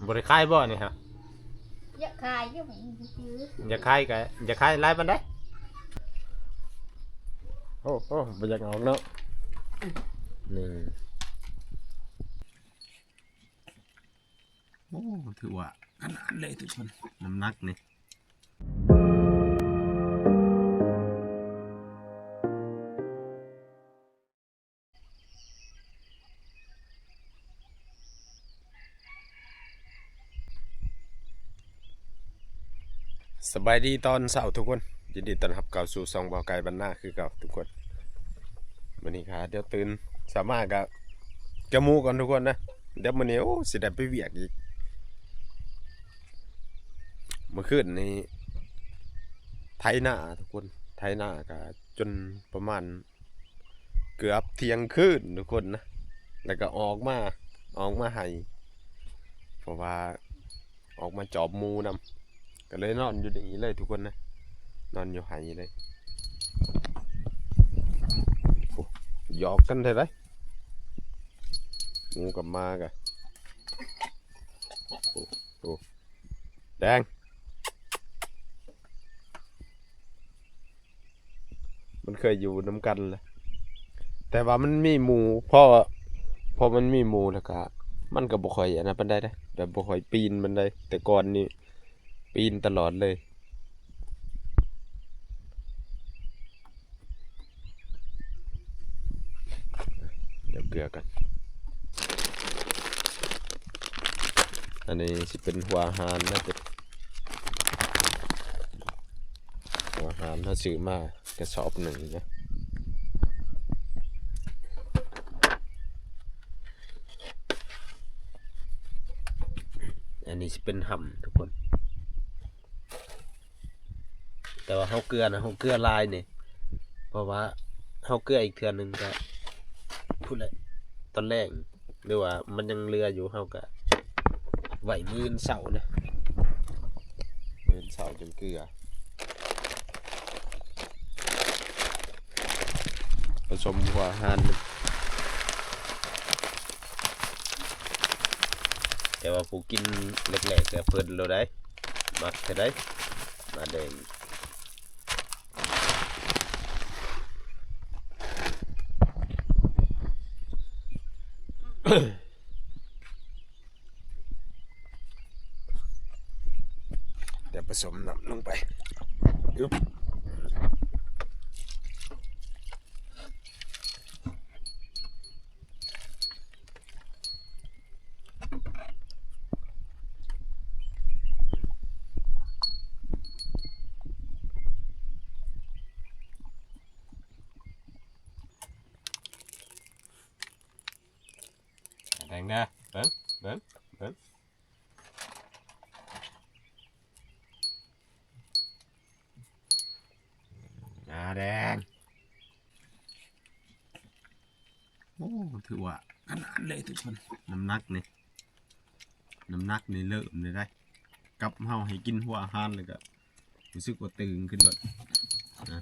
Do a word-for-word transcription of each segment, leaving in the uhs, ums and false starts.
บ่ได้ขายบ่นี่ฮะ อยากขายอยู่ มันซื้อ อยากขายก็อยากขายหลายปานใด โอ้โอ้บ่อยากออกเนาะ นี่ โอ้ ถือว่าขนาดเลยทุกคน น้ำหนักนี่ สบายดีตอนเช้าทุกคน ยินดีต้อนรับเข้าสู่ช่องบ่าวไก่บ้านนาคือเก่าทุกคน มื้อนี้ก็เดี๋ยวตื่นเช้ามาก็เกี่ยวหมูก่อนทุกคนนะ เดี๋ยวมื้อนี้ โอ้ สิได้ไปเวียกอีก เมื่อคืนนี้ไถนาทุกคน ไถนาก็จนประมาณ เกือบเที่ยงคืนทุกคนนะ แล้วก็ออกมา ออกมาไฮ่ เพราะว่าออกมาจอบหมูนำ ก็เลยนอนอยู่นี่เลยทุกคนนะ นอนอยู่ไฮ่เลย โอ้ หยอกกันแท้ใด หมูกับหมากะ โอ้ โอ้ แดง มันเคยอยู่นำกันแหละ แต่ว่ามันมีหมู่ พอ พอมันมีหมู่แล้วก็ มันก็บ่ค่อยอันนั้นปานใดเด้ แบบบ่ค่อยปีนปานใด แต่ก่อนนี่ปีนตลอดเลย เดี๋ยวเกลือกัน อันนี้สิเป็นหัวอาหารนะ หัวอาหารเฮาซื้อมากระสอบหนึ่งนะ อันนี้สิเป็นหำทุกคน แต่ว่าเฮาเกลือนะ เฮาเกลือหลายนี่ เพราะว่าเฮาเกลืออีกเทื่อหนึ่งก็ พู้นแหละ ตอนแลง หรือว่ามันยังเหลืออยู่ เฮาก็ไว้มื้ออื่นเช้านะ มื้ออื่นเช้าจั่งเกลือ ผสมหัวอาหาร แต่ว่าผู้กินแรกๆก็เพิ่นโลดได้ มักแท้ใด หมาแดง เดี๋ยวผสมน้ำลงไป อึ๊บ แดงนะ เบิ่ง เบิ่ง เบิ่ง อ่า แดง โอ้ ถือว่าขนาดเลยทุกคน น้ำหนักนี่ น้ำหนักนี่เริ่มเลยได้ กับเฮาให้กินหัวอาหารแล้วก็รู้สึกว่าตึงขึ้นเลยนะ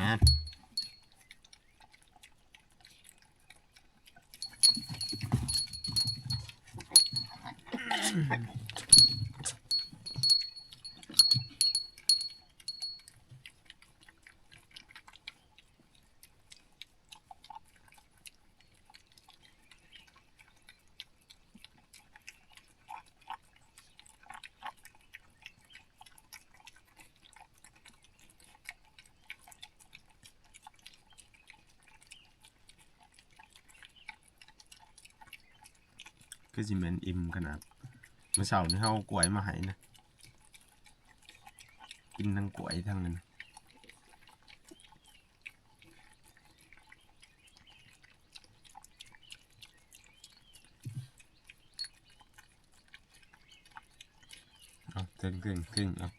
นะ คือสิแม่นอิ่มขนาด มื้อเช้านี่เฮาเอากล้วยมาให้นะ กินทั้งกล้วยทั้งนั้น เอา เทิงๆๆ เอา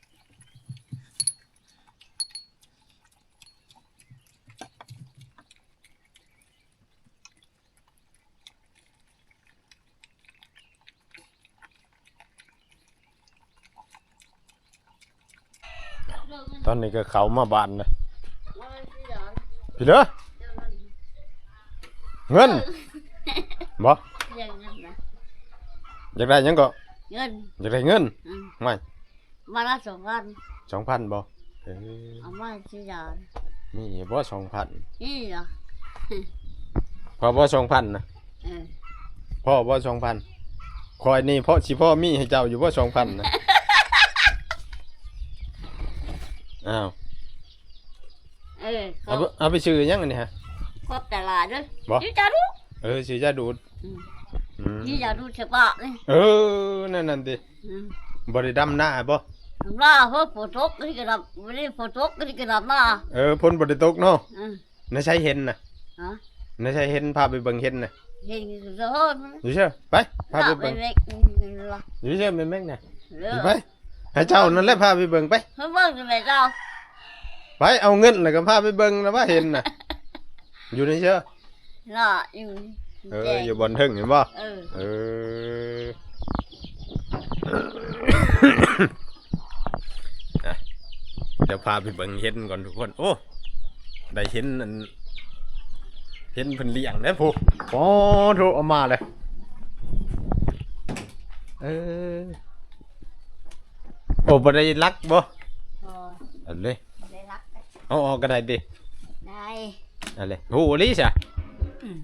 ตอนนี้ก็เข้ามาบ้านนะ พี่เด้อ เงิน บ่ เรื่องเงินนะ อยากได้หยังก็ เงิน อยากได้เงิน อืม ไม่ วันละสองพัน สองพัน บ่ เออ เอามาสิยา มีอยู่บ่ สองพัน นี่เหรอ พอบ่ สองพัน นะ เออ พอบ่ สองพัน ข้อยนี่พอสิพอมีให้เจ้าอยู่บ่ สองพัน นะ อ้าว เออ เอาไป เอาไปซื้อหยังอันนี้ฮะ ครบตลาดเลย บ่ ซื้อยาดูด เออ ซื้อยาดูด อืม อืม ซื้อยาดูดเฉพาะเลย เออ นั่นนั่นติ อืม บ่ได้ดำนาบ่ ว่าเฮ้ยฝนตกนี่ก็ดำ วันนี้ฝนตกนี่ก็ดำมา เออ ฝนบ่ได้ตกเนาะ อืม ในใช้เห็นน่ะ ฮะ ในใช้เห็น พาไปเบิ่งเห็นน่ะ เห็นอยู่เด้อ อยู่เชื่อ ไป พาไปเบิ่ง เล็กๆ อยู่เชื่อแม่แม็กน่ะ เออ ไป ให้เจ้านั่นแหละพาไปเบิ่งไป เพิ่นเบิ่งจั่งใดเจ้า ไปเอาเงินแล้วก็พาไปเบิ่งแล้วว่าเห็นน่ะ อยู่ในเชื่อ เนาะ อยู่ เออ แจ้ง อยู่บ่อนเทิงเห็นบ่ เออ เออ อ่ะ เดี๋ยวพาไปเบิ่งเห็นก่อนทุกคน โอ้ ได้เห็นอัน เห็นเพิ่นเลี้ยงเด้อผู้ โอ้ โทรเอามาเลย เออ โอ้ บ่ได้ลักบ่ บ่ เอาเลย บ่ได้ลัก เอาออกก็ได้ติ ได้ เอาเลย โห อีหลีซะ อืม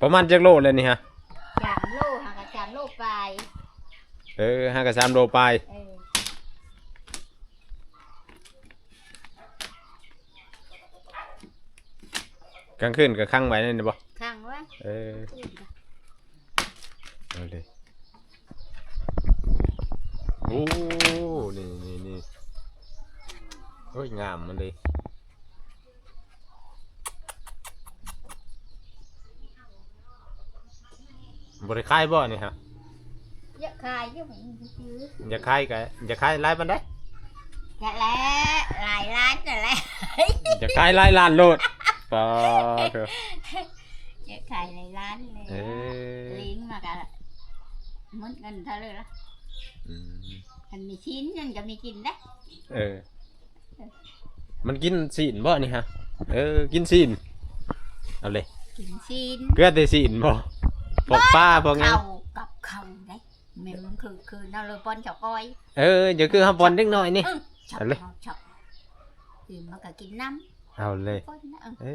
ประมาณจักโลแล้วนี่ฮะ สามโล หากะสามโลปลาย เออ หากะสามโลปลาย เออ กลางคืนก็ขังไว้นั่นบ่ ขังไว้ เออ เอาเลย โอ้ นี่ นี่ นี่ โอ้ย งามมันเลย บ่ได้ขายบ่นี่ฮะ อยากขายอยู่ อยากขายก็ อยากขายหลายปานใด อยากแหละ หลายล้านนั่นแหละ อยากขายหลายล้านโลด ปาเถอะ อยากขายหลายล้านเลย เออ เลี้ยงมากะหมดเงินเท่าเลยละ อืม คันมีชิ้นนั่นก็มีกินได้ เออ มันกินศีลบ่นี่ฮะ เออ กินศีล เอาเลย กินชิ้น เกลือแต่ศีลบ่ พวกปลาพวกหยัง ข้าวกับข้าวได้ แม่นมันคือ คือนั่นเลยป้อนเจ้าก้อย เออ อย่าคือเฮาป้อนเด็กน้อยนี่ เออ ชอบ เอาเลย ชอบ ชอบ กินมันก็กินน้ำ เอาเลย ป้อนนะ เออ เอ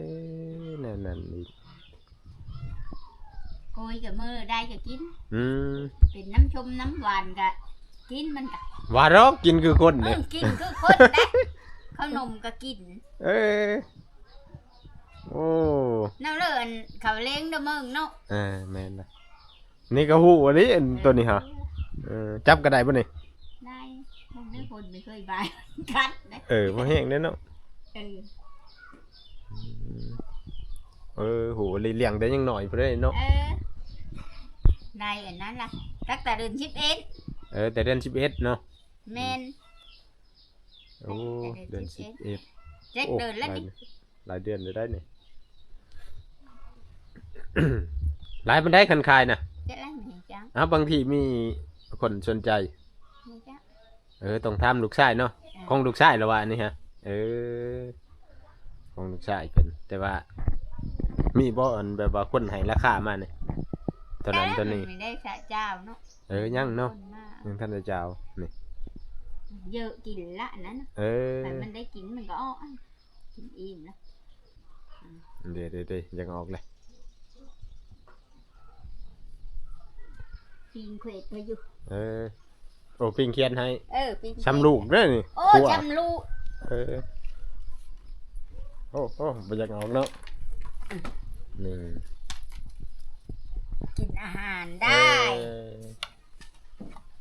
อ แนวนั้นอีก โกยกับมือได้ก็กิน อืม เป็นน้ำชมน้ำหวานก็กินมันก็ ว่าดอกกินคือคน เอ เนี่ย อ กินคือคนนะ ขนมก็กิน เออ โอ้ น้ำเลือดเขาเล้งเด้อเมืองเนาะ เออ แม่นนะ นี่ก็ฮู้อันนี้อันตัวนี้ฮะ เออ จับก็ได้บ่นี่ ได้ มันไม่คนไม่เคยบายกัดนะ เออ บ่แห้งเด้เนาะ เออ อืม เออ โห เลี้ยงแต่ยังน้อยพุ้นเด้เนาะ เออ ได้อันนั้นล่ะ ตั้งแต่เดือนสิบเอ็ด เออ แต่เดือนสิบเอ็ดเนาะ แม่น โอ้ ตั้งแต่เดือน เดือนสิบเอ็ด สิบเอ็ด เจ็ด โอ้ เดือนแล้ว หลาย นี่ หลายเดือนเลยได้นี่ หลายปานใดคันขายน่ะ เจ็ดแล้วนี่จ้ะ อ้าว บางทีมีคนสนใจ นี่จ้ะ เออ ต้องถามลูกชายเนาะ อ่า ของลูกชายละว่าอันนี้ฮะ เออ ของลูกชายเพิ่น แต่ว่า มีบ่อันแบบว่าคนให้ราคามานี่ เท่านั้นเท่านี้ แต่มันไม่ได้สะเจ้าเนาะ เออ ยังเนาะ คนมาก ยังทันได้เจ้า นี่ เยอะกินละอันนั้นน่ะ เออ แต่มันได้กินมันก็ออกอ่ะ กินอิ่มแล้ว เดี๋ยวๆๆ ยังออกเลย ปิ้งเขียดไปอยู่ เออ โอ้ ปิ้งเขียดให้ เออ ปิ้งเขียด ซ้ำลูกเด้อนี่ โอ้ ขั่ว ซ้ำลูก เออ โอ้ โอ้ บ่อยากออกเนาะ นี่ กินอาหารได้ เออ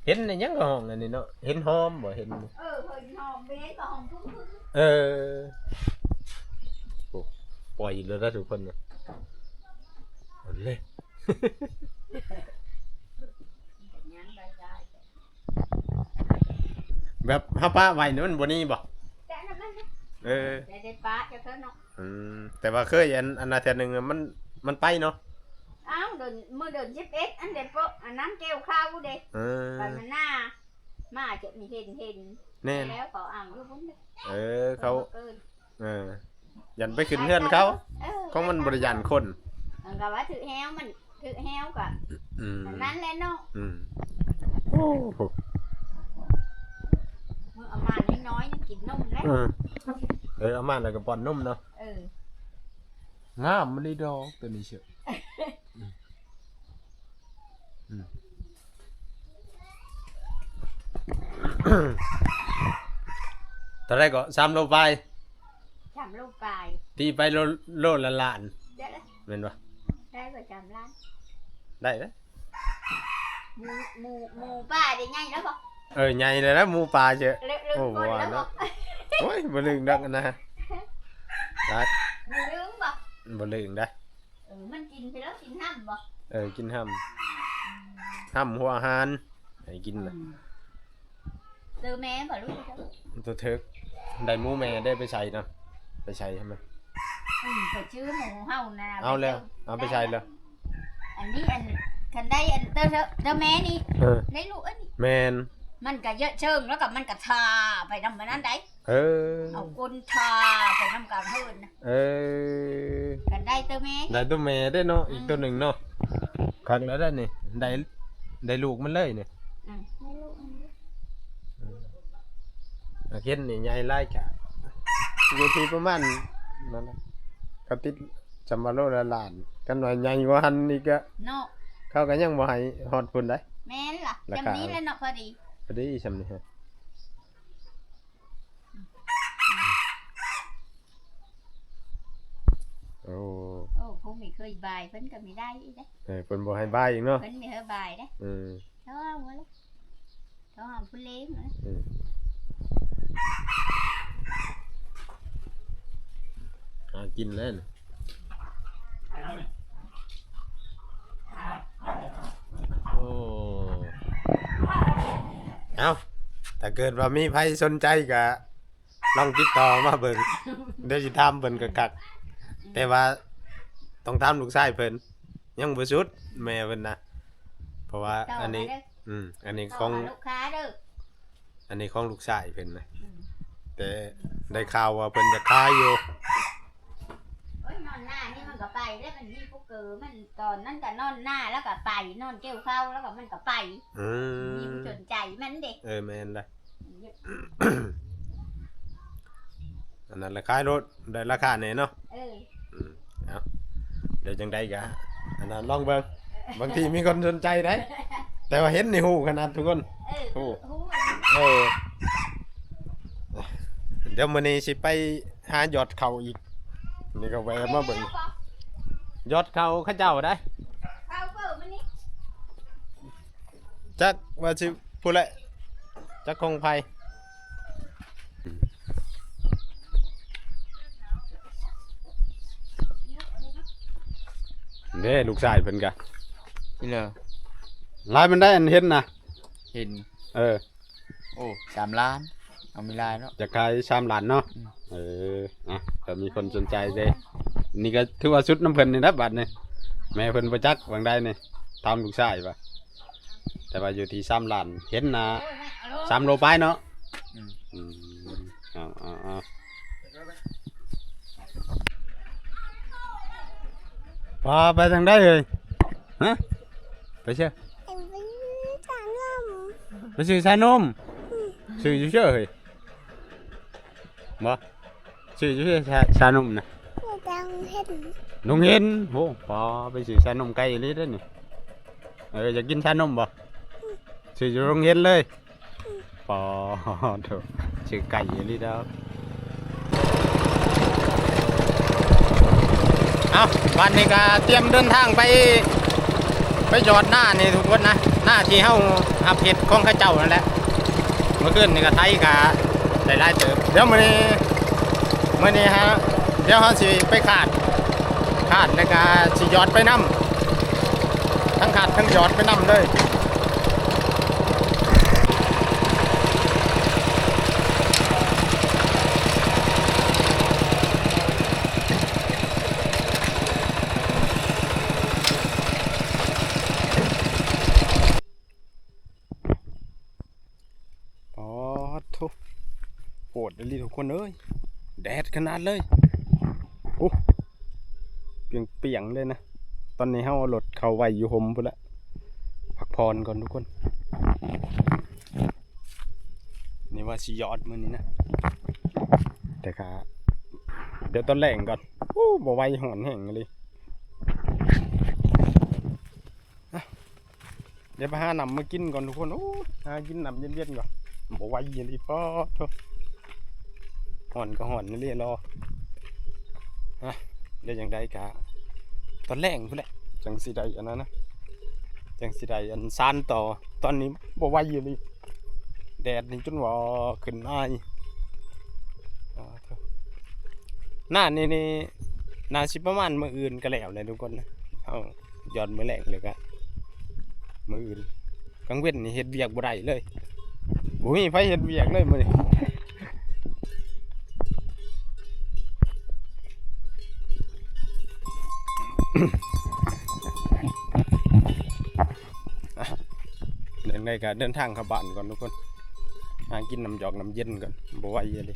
เห็นในหยังก็ห้องอันนี้เนาะ เห็นหอมบ่ เห็น เออ เห็นหอม เห็นก็หอม เออ โอ้ ปล่อยอีกแล้วนะทุกคนเนี่ย เอาเลย แบบเฮาปะไว้นี่มันบ่หนีบ่ แต่อันนั้นมัน เออ แต่ได้ปะจะเท่าเนาะ อืม แต่ว่าเคยอัน อันนั้นเทื่อหนึ่งมัน มันไปเนาะ อ้าว เดือน มื้อเดือนสิบเอ็ด อันเดโปะ อันนั้นเกี่ยวข้าวเด้ เออ ไปมันหน้า มาจะมีเห็นเห็น แน่น แล้วเขาอ่างอยู่พุ่นเด้อ เออ เขา เกิน เออ ยันไปขึ้นเฮือนเขา เออ ของมันบ่ได้ย่านคน มันก็ว่าถือแฮวมัน ถือแฮวก็ อืม อันนั้นแหละเนาะ อืม โอ้โห มื้อเอามาน้อยๆ ยังกินนมแล้ว เออ เออ เอามาแล้วก็ป้อนนมเนาะ เออ งามมะลิดอกตัวนี้เชียว อืม อืม เท่าไรก็ สามโลปลาย สามโลปลาย ตีไปโล โลละล้าน เดี๋ยวนะ แม่นบ่ ได้บ่ สามล้าน ได้นะ หมู หมู หมูป่าได้ใหญ่แล้วบ่ เออ ใหญ่เลยนะ หมูป่าเจ้อ เริ่ม เริ่ม โอ้ ปล้นแล้วบ่ บ่ว่าเนาะ โอ้ย บ่ลึงดอกนะ รัก บ่ลึงบ่ บ่ลึงได้ เออ มันกินไปแล้วกินห้ำบ่ เออ กินห้ำ ห้ำหัวอาหาร ให้กินน่ะ อืม เจอแม่บ่ลูก ตัวเถิก ได้หมูแม่ได้ไปใส่เนาะ ไปใส่ใช่ไหม อืม ไปซื้อหมูเฮานะ เอาแล้ว ไปเจอ เอาไปใส่แล้ว อันนี้อัน คันได้อันเตอร์เตอร์แม่นี่ เออ ได้ลูกอันนี้ แม่น มันก็เยอะเชิงแล้วก็มันก็ทาไปนำมันนั้นได้ เออ เอาก้นทาไปนำกลางเฮือนนะ เออ กันได้ตัวแม่ ได้ตัวแม่ได้เนาะ อืม อีกตัวหนึ่งเนาะ คักแล้วได้นี่ ได้ ได้ลูกมันเลยนี่ อืม อืม อาเข็นนี่ใหญ่หลายกะ อยู่ที่ประมาณนั่นแหละ เขาติดจำว่าโลละล้าน กันว่าใหญ่กว่าหันอีกกะ เนาะ เขาก็ยังบ่ให้ฮอดพุ่นได้ แม่นล่ะ ราคา จำนี้แหละเนาะ พอดี พอดีจำนี้ฮะ โอ้ โอ้ ผู้ไม่เคยบายเพิ่นก็ไม่ได้อีกเด้ เออ เพิ่นบ่ให้บายอีกเนาะ เพิ่นไม่ให้บายเด้ เออ เขาเอาหมดเลย เขาเอาผู้เลี้ยงนะ เออ หากินแล้วน่ะ โอ้ เอ้า ถ้าเกิดว่ามีไผสนใจก็ลองติดต่อมาเบิ่ง เดี๋ยวสิถามเพิ่นคักๆ แต่ว่าต้องถามลูกชายเพิ่น ยังบ่สุดแม่เพิ่นนะ เพราะว่า ต่อ อันนี้ มาเด้อ อืม อันนี้ ต่อ ของ มาลูกค้าเด้อ อันนี้ของลูกชายเพิ่นนะ อืม แต่ได้ข่าวว่าเพิ่นจะขายอยู่ โอ้ย นอนหน้านี่มันก็ไปแล้ว มันมีผู้เกิดมัน ตอนนั้นก็นอนหน้าแล้วก็ไป นอนเกี่ยวข้าวแล้วก็มันก็ไป อืม มีผู้สนใจมันเด้ เออ แม่นละ อันนั้นแหละ ขายรถได้ราคาแน่เนาะ เออ อืม เอา เดี๋ยวจังใดกะ อันนั้นลองเบิ่ง บางทีมีคนสนใจได้ แต่ว่าเห็นนี่ฮู้ขนาดทุกคน เออ ฮู้ ฮู้ เออ เดี๋ยวมื้อนี้สิไปหายอดเขาอีก นี่ก็แวะมาเบิ่ง ยอดเขาเขาเจ้าได้ เขาเปิดมื้อนี้ จักว่าสิผู้ใด จักของไผ เด้ ลูกชายเพิ่นกะ นี่เหรอ หลายมันได้อันเห็นนะ เห็น เออ โอ้ สามล้าน เอามีลายเนาะ จะขายสามล้านเนาะ อืม เออ อ่ะ ถ้ามีคนสนใจเด้ นี่ก็ถือว่าสุดน้ำเพิ่นนี่นะบัดนี้ แม่เพิ่นบ่จักหว่างใดนี่ ถามลูกชายว่า แต่ว่าอยู่ที่สามล้าน เห็นนะ สามโลปลายเนาะ อืม อืม เอา เอา เอา พาไปทางใดเอ่ย ฮะ ไปเชื่อ ไปซื้อชานม ไปซื้อชานม อืม ซื้ออยู่เชื่อเฮ้ย บ่ ซื้ออยู่เชื่อชา ชานมนะ ไปโรงเรียน โรงเรียน โห ปอ ไปซื้อชานมไกลอีหลีเด้อนี่ เออ อยากกินชานมบ่ ซื้ออยู่โรงเรียนเลย ปอ โถ ซื้อไกลอีหลีเด้อ เอา บัดนี้ก็เตรียมเดินทางไป ไปหยอดนานี่ทุกคนนะ นาที่เฮาหับเฮ็ดของเขาเจ้านั่นแหละ เมื่อคืนนี่ก็ไถก็ได้หลายเติบ เดี๋ยวมื้อนี้ มื้อนี้ฮะ เดี๋ยวเฮาสิไปคาด คาดแล้วก็สิหยอดไปนำ ทั้งคาดทั้งหยอดไปนำเลย โหดอีหลีทุกคนเอ้ย แดดขนาดเลย โอ้ เปียงๆเลยนะ ตอนนี้เฮาเอารถเข้าไว้อยู่ฮ่มพุ้นละ พักผ่อนก่อนทุกคน นี่ว่าสิยอดมื้อนี้นะ แต่ก็เดี๋ยวตอนแลงก่อน โอ้ บ่ไหว ฮ้อนแฮงอีหลี เดี๋ยวไปหาน้ำมากินก่อนทุกคน โอ้ หากินน้ำเย็นๆก่อน บ่ไหวอีหลี ป๊าดโธ่ ฮ้อนก็ฮ้อนอีหลีเนาะ อ่ะ เดี๋ยวจั่งใดก็ตอนแลงพุ้นแหละ จั่งสิได้อันนั้นนะ จั่งสิได้อันสานต่อ ตอนนี้บ่ไหวอีหลี แดดนี่จนว่าขึ้นอาย อ่า โธ่ หน้านี่ นี่ น่าสิประมาณมื้ออื่นก็แล้วแหละทุกคนนะ เฮาหย่อนมื้อแลงเลยก็ มื้ออื่น กลางเว็นนี่เฮ็ดเวียกบ่ได้เลย บ่มีไผเฮ็ดเวียกเลยมื้อนี้ อ่ะ จั่งใดก็เดินทางเข้าบ้านก่อนทุกคน หากินน้ำหยอกน้ำเย็นก่อน บ่ไหวอีหลี